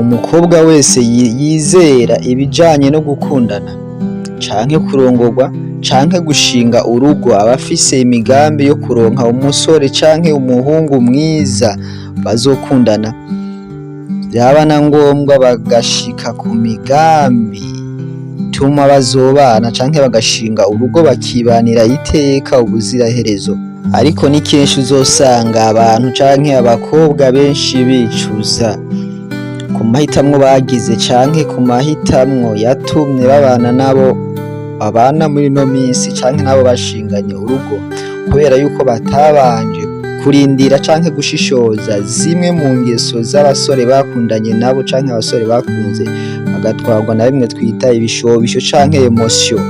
Umukobwa wese yizera ibijanye no gukundana canke kurongorwa canke gushinga urugo, aba afise imigambi yo kuronka umusore canke umuhungu mwiza bazokundana, vyaba na ngombwa bagashika ku migambi ituma bazobana canke bagashinga urugo bakibanira iteka ubuziraherezo. Ariko ni kenshi uzosanga abantu canke abakobwa benshi bicuza ku mahitamwo bagize canke ku mahitamwo yatumye babana nabo babana muri ino minsi canke nabo bashinganye urugo, kubera yuko batabanje kurindira canke gushishoza zimwe mu ngeso z'abasore bakundanye nabo canke abasore bakunze, bagatwarwa na bimwe twita ibishobisho canke émotion,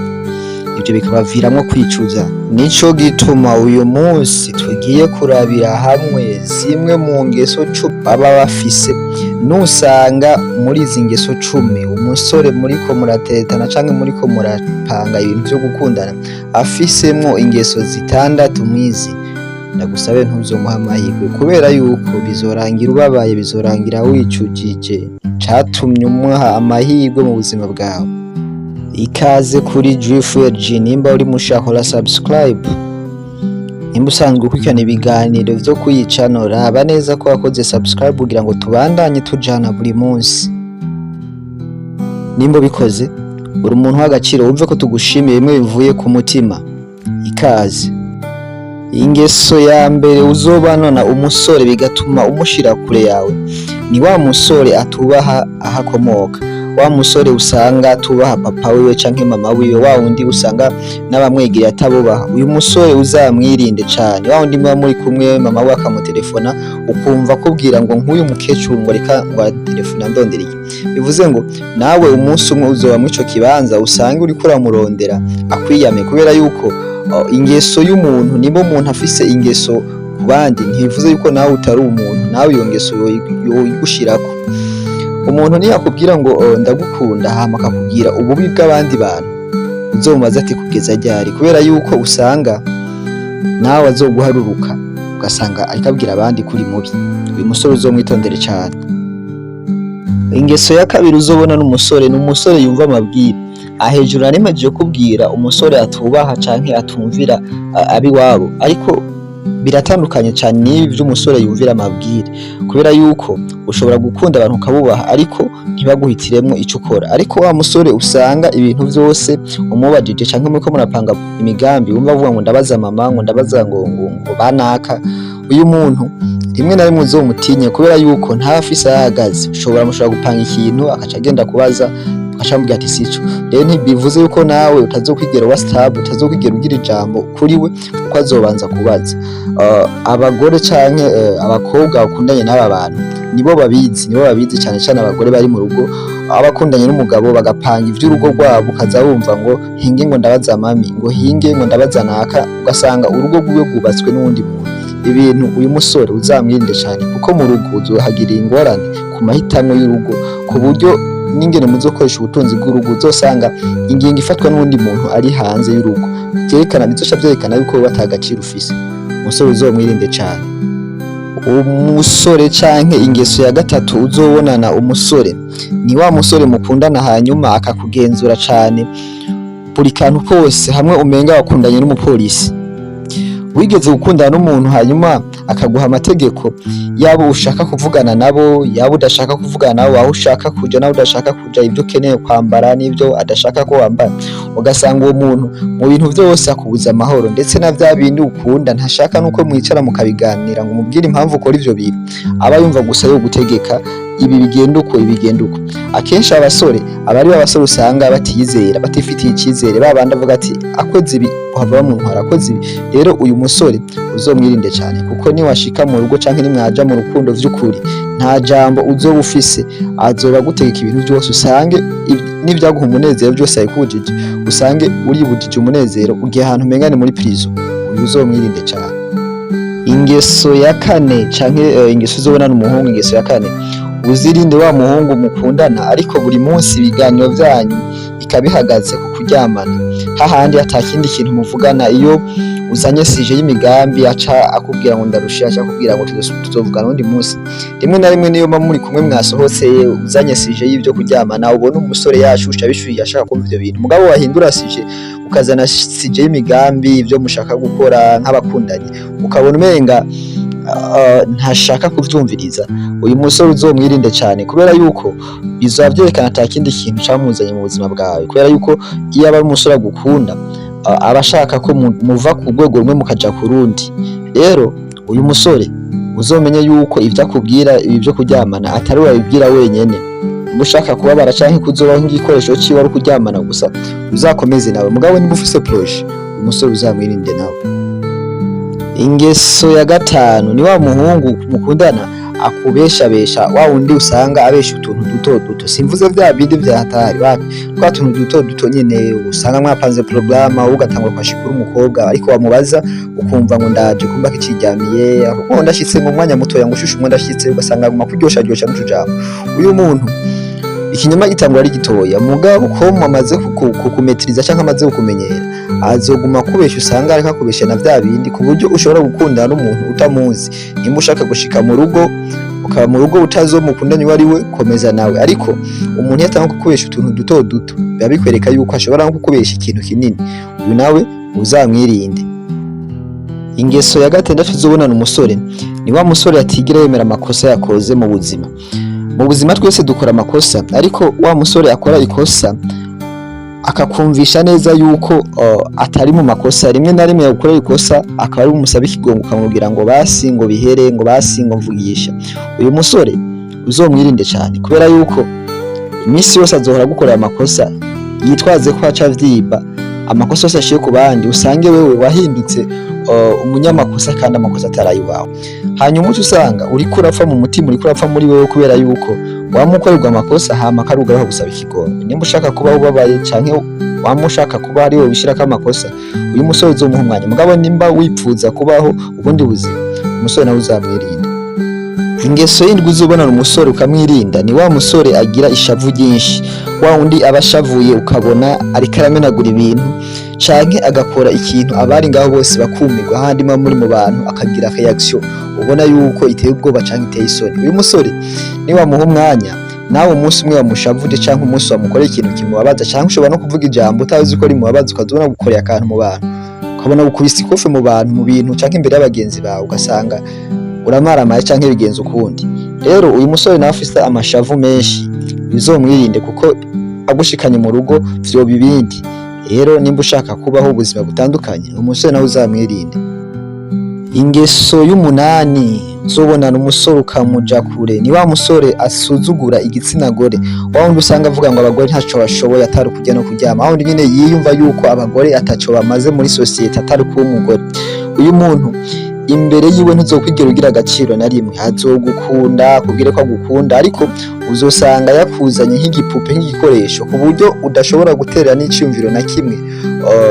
ivyo bikabaviramwo kwicuza. Nico gituma uyu munsi tugiye kurabira hamwe zimwe mu ngeso 10 baba bafise. Nusanga muri izi ngeso 10 umusore muriko murateretana canke muriko murapanga ibintu vyo gukundana afisemwo ingeso zitandatu mwizi, ndagusabe ntuzomuhe amahirwe, kubera yuko bizorangira ubabaye, bizorangira wicujije catumye umuha amahirwe mu buzima bwawe. Ikaze kuri G, nimba uri mushaka kora subscribe, nimba usanzwe ukurikirana ibiganiro vyo kuri channel, raba neza ko wakoze subscribe kugira ngo tubandanye tujana buri munsi. Nimba ubikoze, uri umuntu w'agaciro, wumve ko tugushimiye bimwe bivuye ku mutima. Ikaze. Ingeso ya mbere uzobanona umusore bigatuma umushira kure yawe ni wa musore atubaha aho akomoka, wa musore usanga atubaha papa wiwe canke mama wiwe, wa wundi usanga n'abamwegereye atabubaha. Uyu musore uzamwirinde cane. Wa wundi muba muri kumwe, mama we akamutelefona, ukumva akubwira ngo nk'uyu mukecuru ngo reka ngo aratelefona ndondera iki. Bivuze ngo nawe umunsi umwe uzoba muri ico kibanza, usange uriko uramurondera akwiyame, kubera yuko ingeso y'umuntu, niba umuntu afise ingeso ku bandi, ntibivuze yuko nawe utari umuntu, nawe iyo ngeso yoyigushirako. Umuntu niyakubwira ngo "Ndagukunda", hama akakubwira ububi bw'abandi bantu, uzomubaze ati kugeza ryari? Kubera yuko usanga nawe azoguharuruka, ugasanga ariko abwira abandi kuri mubi. Uyu musore uzomwitondere cane. Ingeso ya kabiri uzobona n'umusore ni umusore yumva amabwire. Aha hejuru nari mpejeje kubwira umusore atubaha canke atumvira abiwabo, ariko biratandukanye cane n'ibi vy'umusore yumvira amabwire, kubera yuko ushobora gukunda abantu ukabubaha ariko ntibaguhitiremwo ico ukora. Ariko wa musore usanga ibintu vyose umubajije canke muriko murapanga imigambi, wumva avuga ngo ndabaza mama, ngo ndabaza ngo banaka, uyu muntu rimwe na rimwe uzomutinye, kubera yuko ntaba afise aho ahagaze. Mushobora gupanga ikintu, akaca agenda kubaza, agaca amubwira ati sico. Rero ntibivuze yuko nawe utazokwigera uba stable, utazokwigera ugira ijambo kuri we, kuko azobanza kubaza. Abagore canke abakobwa bakundanye n'aba bantu nibo babizi cane cane abagore bari mu rugo, abakundanye n'umugabo bagapanga ivy'urugo rwabo, ukaza wumva ngo hinge ngo ndabaza mami, ngo hinge ngo ndabaza naka, ugasanga urugo rwiwe rwubatswe n'uwundi muntu. Ibintu uyu musore uzamwirinde cane, kuko mu rugo uzohagirira ingorane ku mahitamwo y'urugo, ku buryo n'ingene muzokoresha ubutunzi bw'urugo uzosanga ingingo ifatwa n'uwundi muntu ari hanze y'urugo, vyerekana, bizoca vyerekana yuko wowe ata gaciro ufise. Umusore uzomwirinde cane. Umusore canke ingeso ya gatatu uzobonana umusore ni wa musore mukundana hanyuma akakugenzura cane buri kantu kose, hamwe umenga wakundanye n'umupolisi. Wigeze gukundana n'umuntu hanyuma akaguha amategeko, yaba ushaka kuvugana nabo, yaba udashaka kuvugana nabo, aho ushaka kuja naho udashaka kuja, ibyo ukeneye kwambara n'ibyo adashaka ko wambara, ugasanga uwo muntu mu bintu vyose akubuza amahoro, ndetse na vya bindi ukunda ntashaka nuko mwicara mukabiganira ngo umubwire impamvu ukora ivyo bintu, aba yumva gusa yo gutegeka, ibi bigenda uko, ibi bigenda uko. Akenshi abasore aba ari abasore usanga batiyizera, batifitiye icizere, babandi avuga ati akoze ibi uhava bamuntwara, akoze ibi. Rero uyu musore uzomwirinde cyane, kuko niwashika mu rugo canke nimwaja mu rukundo vy'ukuri, nta jambo uzoba ufise, azoba agutegeka ibintu byose, usange n'ivyaguha umunezero byose abikubujije, usange uribujije umunezero, ugiye ahantu umenga ni muri prison. Uyu uzomwirinde cyane. Ingeso ya kane canke ingeso uzobona n'umuhungu, ingeso ya kane, uzirinde wa muhungu mukundana ariko buri munsi ibiganiro vyanyu bikaba bihagaze ku kuryamana, hahandi ata kindi kintu muvugana. Iyo Uzanye sujet y'imigambi, aca akubwira ngo ndarushe, aca akubwira ngo tuzovugana uwundi munsi. Rimwe na rimwe niyo muba muri kumwe, mwasohotse, uzanye sujet y'ivyo kuryamana, ubona umusore yashushe, abishuye, ashaka kumva ivyo bintu. Mugabo wahindura sujet, ukazana sujet y'imigambi, ivyo mushaka gukora nk'abakundanye, ukabona umenga ntashaka kuvyumviriza. Uyu musore uzomwirinde cane, kubera yuko bizoba vyerekana ata kindi kintu camuzanye mu buzima bwawe. Kubera yuko iyo aba ari umusore agukunda, aba ashaka ko muva ku rwego rumwe mukaja ku rundi. Rero uyu musore uzomenye yuko ivyo akubwira, ibi vyo kuryamana, atari we abibwira wenyene. Niba ushaka kubabara canke kuzobaho nk'igikoresho ciwe ari ukuryamana gusa, uzakomeze nawe. Mugabo niba ufise projet, uyu musore uzamwirinde nawe. Ingeso ya gatanu ni wa muhungu mukundana akubeshabesha, wa wundi usanga abesha utuntu duto duto. Simvuze vya bindi vya hatari, wapi, twa tuntu duto duto nyene. Usanga mwapanze programme, wowe ugatangura kwashikura umukobwa, ariko wamubaza ukumva ngo ndaje, kumva kiciryamiye, ngo ndashitse mu mwanya mutoya, ngo ushushe umwe ndashitse, ugasanga aguma kuryosha n'utujambo. Uyu muntu ikinyoma gitangura ari gitoya, mugabo ko amaze kukumetiriza canke amaze kukumenyera, azoguma kubesha, usanga ariko akubesha na vya bindi, ku buryo ushobora gukundana n'umuntu utamuzi. Nimba ushaka gushika mu rugo, ukaba mu rugo utazi uwo mukundanye uwo ari we, komeza nawe. Ariko umuntu iyo atanga kukubesha utuntu duto duto, biba bikwereka yuko ashobora no kukubesha ikintu kinini. Uyu nawe uzamwirinde. Ingeso ya gatandatu uzobonana umusore ni wa musore atigira yemera amakosa yakoze mu buzima. Mu buzima twese dukora amakosa, ariko wa musore akora ikosa akakumvisha neza yuko atari mu makosa. Rimwe na rimwe yagukorera ikosa, akaba ari bumusaba ikigongo, ukamubwira ngo basi, ngo bihere, ngo basi, ngo mvugisha. Uyu musore uzomwirinde cyane, kubera yuko iminsi yose azohora agukorera amakosa, yitwaze ko aca avyiba, amakosa yose ashiye ku bandi, usange wewe wahindutse umunyamakosa kandi amakosa atari ayiwawe. Hanyuma uca usanga uriko urapfa mu mutima, uriko urapfa muri wewe, kubera yuko wama ukorerwa amakosa, hama akarugaho gusaba ikigongo. Nimba ushaka kuba ubabaye canke wama ushaka kuba ari wowe wishirako amakosa, uyu musore uzomuha umwanya. Mugabo nimba wipfuza kubaho ubundi buzima, umusore nawe uzamwirinda. Ingeso y'indwi uzobonana umusore ukamwirinda ni wa musore agira ishavu ryinshi, wa wundi aba ashavuye, ukabona ariko aramenagura ibintu canke agakora ikintu abari ngaho bose bakumirwa. Handi muba muri mu bantu, akagira reaction ubona yuko iteye ubwoba canke iteye isoni. Uyu musore niwamuha umwanya, nawe umunsi umwe wamushavuje canke umunsi wamukoreye ikintu kimubabaza, canke ushobora no kuvuga ijambo utazi ko rimubabaza, ukazobona gukoreye akantu mu bantu, ukabona gukubise ikofe mu bantu, mu bintu canke imbere y'abagenzi bawe, ugasanga uramaramaye canke bigenza ukundi. Rero uyu musore nawe afise amashavu menshi, bizomwirinde, kuko agushikanye mu rugo vyoba ibindi. Rero nimba ushaka kubaho ubuzima butandukanye, umusore nawe uzamwirinde. Ingeso y'umunani uzobonana umusore ukamuja kure ni wa musore asuzugura igitsina gore, wa wundi usanga avuga ngo abagore ntaco bashoboye atari kurya no kuryama, wa wundi nyene yiyumva yuko abagore ataco bamaze muri sosiyete atari kuba umugore. Uyu muntu imbere yiwe ntuzokwigera ugira agaciro na rimwe. Azogukunda, akubwire ko agukunda, ariko uzosanga yakuzanye nk'igipupe, nk'igikoresho, ku buryo udashobora guterera n'iciyumviro na kimwe.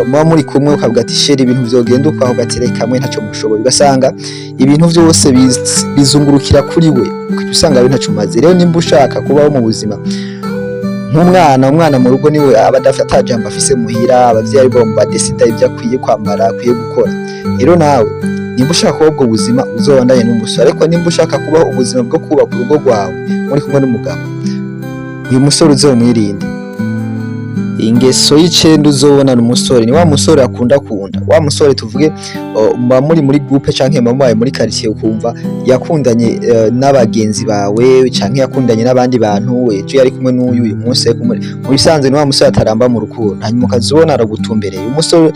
Muba muri kumwe, ukavuga ati: "Chéri, ibintu vyogenda uko," avuga ati: "Reka mwe, ntaco mushoboye." Ugasanga ibintu vyose bizungurukira kuri we, ukaca usanga we ntaco umaze. Rero nimba ushaka kubaho mu buzima nk'umwana, umwana mu rugo niwe aba adafite, ata jambo afise muhira, abavyeyi aribo badesida ivyo akwiye kwambara, akwiye gukora. Rero nawe nimba ushaka kubaho ubwo buzima, uzobandanye n'umusore. Ariko nimba ushaka kubaho ubuzima bwo kubaka urugo rwawe muri kumwe n'umugabo, uyu musore uzomwirinde. Ingeso y'icenda uzobonana umusore ni wa musore akunda kunda, wa musore tuvuge muba muri muri groupe canke muba mubaye muri quartier, ukumva yakundanye n'abagenzi bawe canke yakundanye n'abandi bantu, ejo yari kumwe n'uyu, uyu munsi ari kumwe. Mu bisanzwe ni wa musore ataramba mu rukundo. Hanyuma ukazibona aragutumbereye. Umusore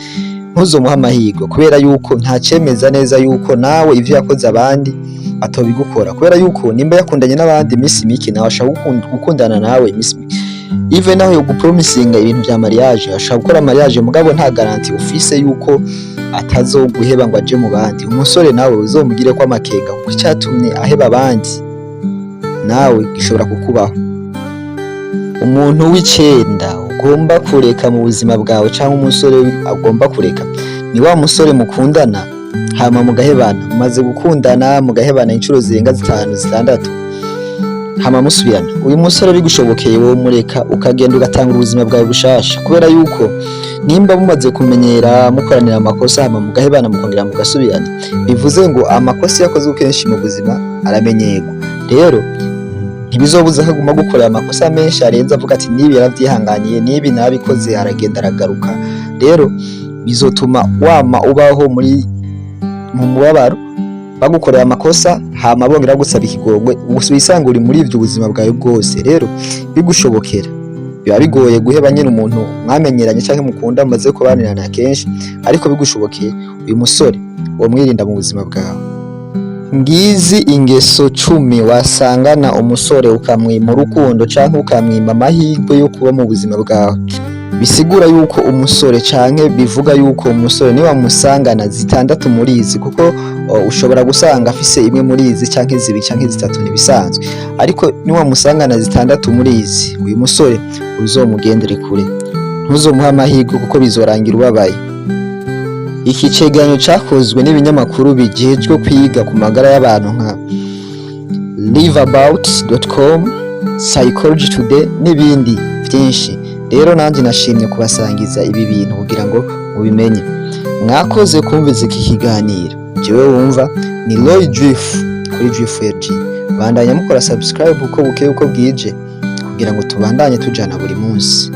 ntuzomuhe amahirwe, kubera yuko ntacemeza neza yuko nawe ivyo yakoze abandi atobigukora, kubera yuko nimba yakundanye n'abandi iminsi mike, nawe ashaka gukundana nawe iminsi mike. Even naho yo gupromisinga ibintu vya mariage, ashaka gukora mariage, mugabo nta garantie ufise yuko atazoguheba ngo aje mu bandi. Umusore nawe uzomugire ko amakenga, kuko icyatumye aheba abandi nawe gishobora kukubaho. Umuntu w'icenda ugomba kureka mu buzima bwawe, cyangwa umusore agomba kureka, ni wa musore mukundana hama mugahebana. Mumaze gukundana, mugahebana inshuro zirenga zitanu, zitandatu. Hama musubirana, uyu musore bigushobokeye wowe mureka ukagenda ugatanga ubuzima bwawe bushasha, kubera yuko nimba mumaze kumenyera mukoranira amakosa, hama mugahebana, mukongera mugasubirana, bivuze ngo amakosa yakozwe kenshi mu buzima aramenyerwa. Rero ntibizobuza ko aguma gukorera amakosa menshi arenze, avuga ati: "Nibi yaravyihanganiye, nibi nabikoze, aragenda aragaruka." Rero bizotuma wama ubaho muri mu mubabaro, bagukorera amakosa hama bongera gusaba ikigongwe, wisanga uri muri ivyo ubuzima bwawe bwose. Rero bigushobokera, biba bigoye guheba nyine umuntu mwamenyeranye canke mukunda, mumaze kubanirana kenshi, ariko bigushobokeye uyu musore womwirinda mu buzima bwawe. Ngizi ingeso 10 wasangana umusore ukamwima urukundo canke ukamwima amahirwe yo kuba mu buzima bwawe. Bisigura yuko umusore, canke bivuga yuko umusore niwamusangana zitandatu muri izi, kuko ushobora gusanga afise imwe muri izi canke zibiri canke zitatu, ntibisanzwe, ariko niwamusangana zitandatu muri izi, uyu musore uzomugendere kure, ntuzomuhe amahirwe, kuko bizorangira ubabaye. Iki cegeranyo cakozwe n'ibinyamakuru bijejwe kwiga ku magara y'abantu nka liveabout.com, Psychology Today n'ibindi vyinshi. Rero nanje nashimye kubasangiza ibi bintu kugira ngo mubimenye. Mwakoze kumviza iki kiganiro. Jewe wumva ni Roy Drift kuri Drift LG. Bandanya mukora subscribe uko bukeye uko bwije kugira ngo tubandanye tujana buri munsi.